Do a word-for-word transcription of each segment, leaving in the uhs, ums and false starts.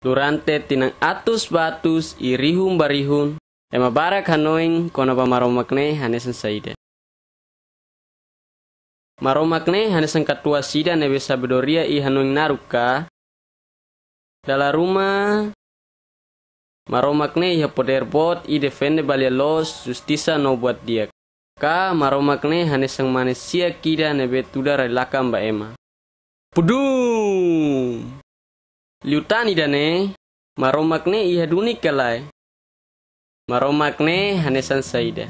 Durante tinan atus ba atus i rihun ba rihun, ema barak hanoin kona-ba Maromak ne'e hanesan saida. Maromak ne'e hanesan katuas ida ne'ebé sabedoria i hanoin naruk ka? Dala ruma, Maromak ne'e iha podér boot i defende ba lia-loos, justisa no buat di'ak. Ka Maromak ne'e hanesan mane siak ida ne'ebé tuda rai-lakan ba ema? Pudum! Liután ida-ne'e, Maromak ne'e iha duni ka lae? Maromak ne'e hanesan saida?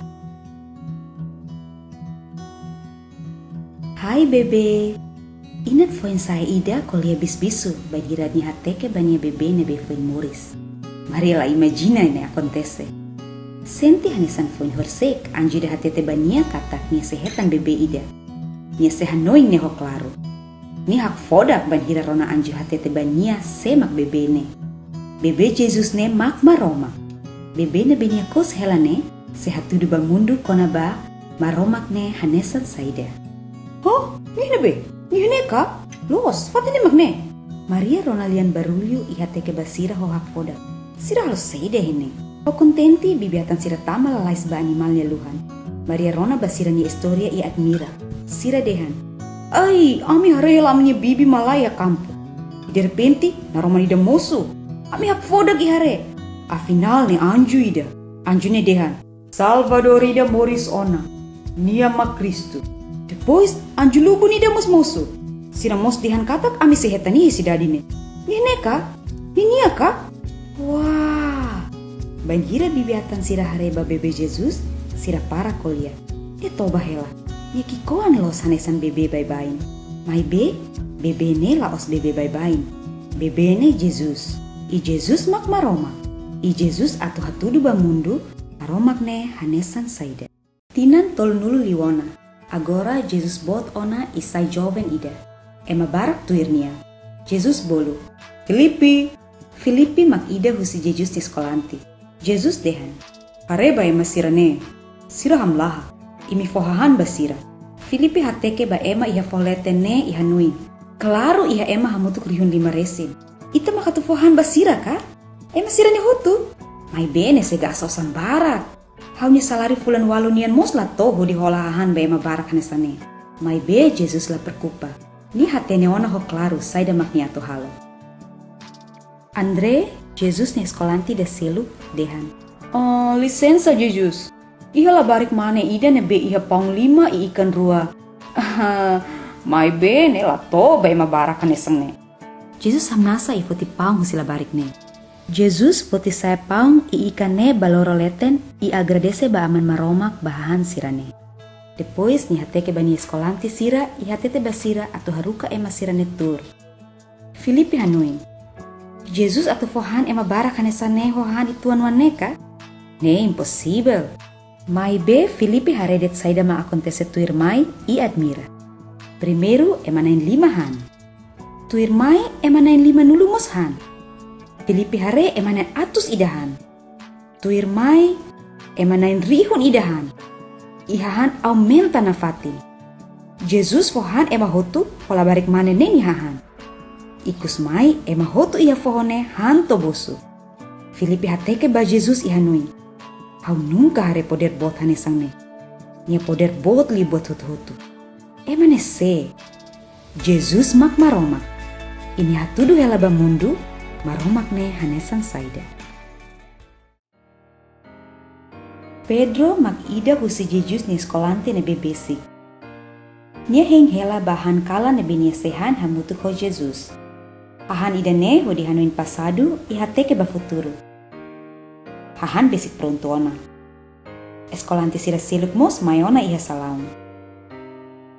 Hai bebé. Inan foin-sa'e ida ko'alia bisbisu bainhira nia hateke ba nia bebé ne'ebé foin moris. Maria la imajina ne'e akontese. Sente hanesan foin horisehik anju ida hatete ba nia katak nia sei hetan bebé ida. Nia sei hanoin ne'e ho klaru. Nia hakfodak bainhira rona anju hatete ba nia sé mak bebé ne'e. Bebé Jesus ne'e mak Maromak. Bebé ne'ebé nia kous hela ne'e sei hatudu ba mundu kona-ba Maromak ne'e hanesan saida. Ho, nia ne'ebé? Nia ne'e ka? Loos, fatin ne'e mak ne'e. Maria rona lian barullu i hateke ba sira ho hakfodak. Sira halo saida iha ne'e? Ho kontente, bibi-atan sira tama lalais ba animál nia luhan. Maria rona ba sira-nia istória i admira. Sira dehan: Ai, ami haree hela ami-nia bibi malae iha kampu. I derrepente, naroman ida mosu. Ami hakfodak i haree. Afinál ne'e anju ida. Anju ne'e dehan: Salvadór ida moris ona. Nia mak Kristu. Depois, anju lubun ida mós mosu. Sira mós dehan katak ami sei hetan nia iha sidade ne'e. Nia ne'e ka? Nia nian ka? Wah! Bainhira bibi-atan sira haree ba bebé Jesus, sira para ko'alia. Nia toba hela. Nia ki'ikoan loos hanesan bebé baibain. Maibé, bebé ne'e la'ós bebé baibain. Bebé ne'e Jesus. I Jesus mak Maromak. I Jesus atu hatudu ba mundu, Maromak ne'e hanesan saida. Tinan tolunulu liu ona. Agora Jesus boot ona i sai joven ida. Ema barak tuir nia. Jesus bolu: Filipe! Filipe mak ida husi Jesus nia eskolante. Jesus dehan: Haree ba ema sira-ne'e. Sira hamlaha. Imi fó hahán ba sira. Filipe hateke ba ema iha foho leten ne'e i hanoin: Klaru iha ema hamutuk rihun lima resin. Ita mak atu fó hahán ba sira ka? Ema sira-ne'e hotu? Maibé ne'e sei gasta osan barak. Ha'u-nia saláriu fulan ualu nian mós la to'o hodi hola hahán ba ema barak hanesan ne'e. Maibé Jesus la preokupa. Nia hatene ona ho klaru saida mak nia atu halo. André, Jesus nia eskolante ida seluk, dehan: Oh, lisensa, Jesus. Iha labarik mane ida ne'ebé iha paun lima i ikan rua. Maibé ne'e la to'o ba ema barak hanesan ne'e. Jesus hamnasa i foti paun husi labarik ne'e. Jesus foti sa'e paun i ikan ne'e ba loro leten i agradese ba Aman Maromak ba hahán sira-ne'e. Depois nia hateke ba nia eskolante sira i hatete ba sira atu haruka ema sira-ne'e tuur. Filipe hanoin: Jesus atu fó hahán ema barak hanesan ne'e ho hahán uitoan oan ne'e ka? Ne'e imposivel. Maibé Filipe haree de'it saida mak akontese tuirmai i admira. Primeiru, ema na'in lima han. Tuirmai, ema na'in limanulu mós han. Filipe haree ema na'in atus ida han. Tuirmai, ema na'in rihun ida han. I hahán aumenta nafatin. Jesus fó han ema hotu ho labarik mane ne'e nia hahán. Ikusmai, ema hotu iha foho ne'e han to'o bosu. Filipe hateke ba Jesus i hanoin: Ha'u nunka haree podér boot hanesan ne'e. Nia podér boot liu buat hotu-hotu. Ema ne'e sé? Jesus mak Maromak. I nia hatudu hela ba mundu, Maromak ne'e hanesan saida. Pedro mak ida husi Jesus nia eskolante ne'ebé besik. Nia hein hela ba hahán kalan ne'ebé nia sei han hamutuk ho Jesus. Hahán ida-ne'e hodi hanoin pasadu i hateke ba futuru. Hahán besik prontu ona. Eskolante sira seluk mós mai ona iha salaun.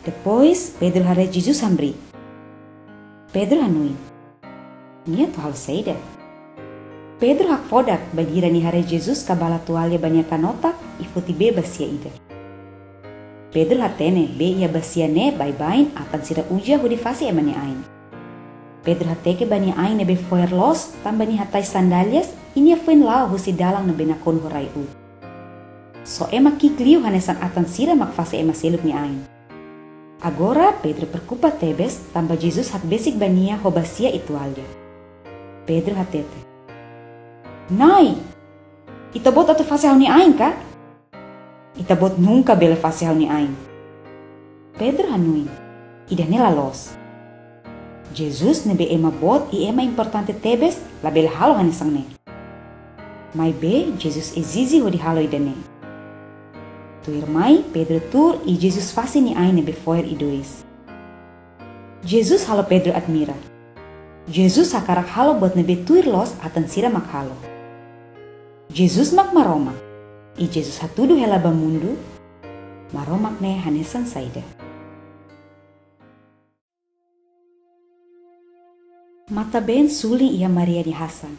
Depois, Pedro haree Jesus hamriik. Pedro hanoin: Nia atu halo saida? Pedro hakfodak bainhira nia haree Jesus kabala toalla ba nia kanotak i foti bee basia ida. Pedro hatene bee iha basia ne'e baibain atan sira uza hodi fase ema nia ain. Pedro hateke ba nia ain ne'ebé fo'er loos tanba nia hatais sandálias i nia foin la'o husi dalan ne'ebé nakonu ho rai-uut. Só ema ki'ik liu hanesan atan sira mak fase ema seluk nia ain. Agora Pedro preokupa tebes tanba Jesus hakbesik ba nia ho basia i toalla. Pedro hatete: "Na'i, Ita-Boot atu fase ha'u-nia ain ka? Ita-Boot nunka bele fase ha'u-nia ain." Pedro hanoin: "Ida-ne'e la loos. Jesus ne'ebé ema boot i ema importante tebes labele halo hanesan ne'e." Maibé Jesus ezije hodi halo ida-ne'e. Tuirmai, Pedro tuur i Jesus fase nia ain ne'ebé fo'er idois. Jesus halo Pedro admira. Jesus hakarak halo buat ne'ebé tuir loos atan sira mak halo. Jesus mak Maromak. I Jesus hatudu hela ba mundu, Maromak ne'e hanesan saida. Matan-been sulin iha Maria nia hasan.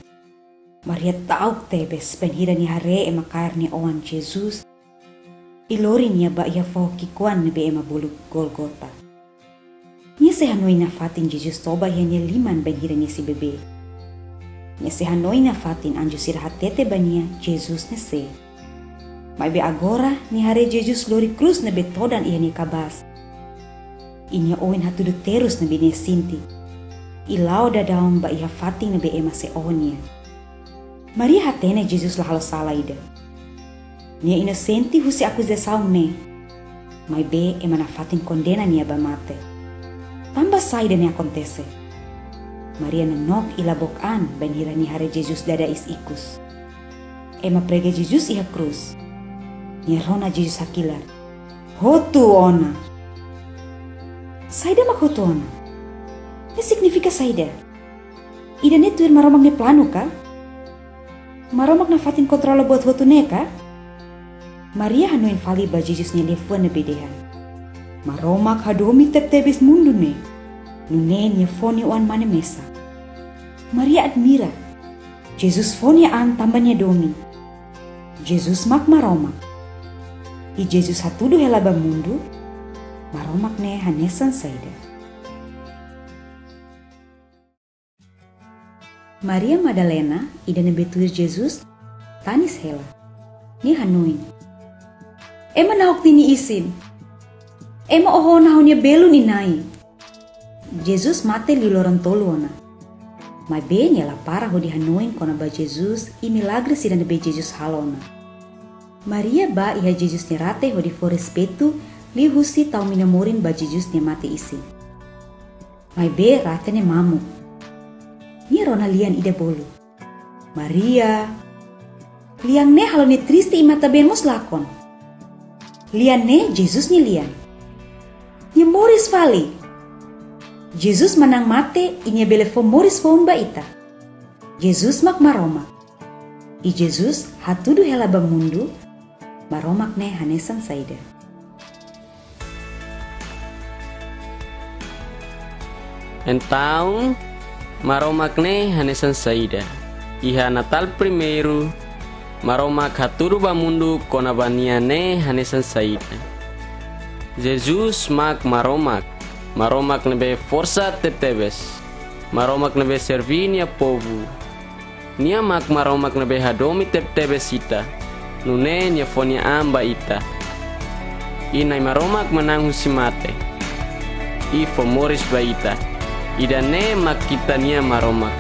Maria ta'uk tebes bainhira nia haree ema kaer nia oan Jesus, i lori nia ba iha foho ki'ikoan ne'ebé ema bolu Gólgota. Nia sei hanoin nafatin Jesus toba iha nia liman bainhira nia sei bebé. Nia sei hanoin nafatin anju sira hatete ba nia Jesus ne'e sé. Maibé agora nia haree Jesus lori krús ne'ebé todan iha nia kabaas. I nia oin hatudu terus ne'ebé nia sente. I la'o daudaun ba iha fatin ne'ebé ema sei oho nia. Maria hatene Jesus la halo sala ida. Nia inosente husi akuzasaun ne'e. Maibé ema nafatin kondena nia ba mate. Tanba saida ne'e akontese? Maria nonook i la book an bainhira nia haree Jesus dada iis ikus. Ema prega Jesus iha krús. Nia rona Jesus hakilar: "Hotu ona!" Saida mak hotu ona? Ne'e signifika saida? Ida-ne'e tuir Maromak nia planu ka? Maromak nafatin kontrola buat hotu ne'e ka? Maria hanoin fali ba Jesus nia liafuan ne'ebé dehan: "Maromak hadomi tebetebes mundu ne'e, nune'e nia fó nia oan mane mesak." Maria admira. Jesus fó nia an tanba nia domin. Jesus mak Maromak. I Jesus hatudu hela ba mundu, Maromak ne'e hanesan saida. Maria Madalena, ida ne'ebé tuir Jesus, tanis hela. Nia hanoin: "Ema na'ok tiha nia isin. Ema oho ona ha'u-nia belun i Na'i." Jesus mate liu loron tolu ona. Maibé nia la para hodi hanoin kona-ba Jesus i milagre sira ne'ebé Jesus halo ona. Maria bá iha Jesus nia rate hodi fó respeitu liuhusi tau mina-morin ba Jesus nia mate isin. Maibé rate ne'e mamuk. Nia rona lian ida bolu: "Maria." Lian ne'e halo nia triste i matan-been mós lakon. Lian ne'e Jesus nia lian. Nia moris fali. Jesus manán mate i nia bele fó moris foun ba ita. Jesus mak Maromak. I Jesus hatudu hela ba mundu, Maromak ne'e hanesan saida. Entaun, Maromak ne'e hanesan saida? Iha Natál primeiru, Maromak hatudu ba mundu kona-ba nia ne'e hanesan saida. Jesus mak Maromak, Maromak ne'ebé forsa tebetebes, Maromak ne'ebé serví nia povu. Nia mak Maromak ne'ebé hadomi tebetebes ita, nune'e nia fó nia an ba ita. I Na'i Maromak manán husi mate, i fó moris ba ita. Ida-ne'e mak ita-nia Maromak,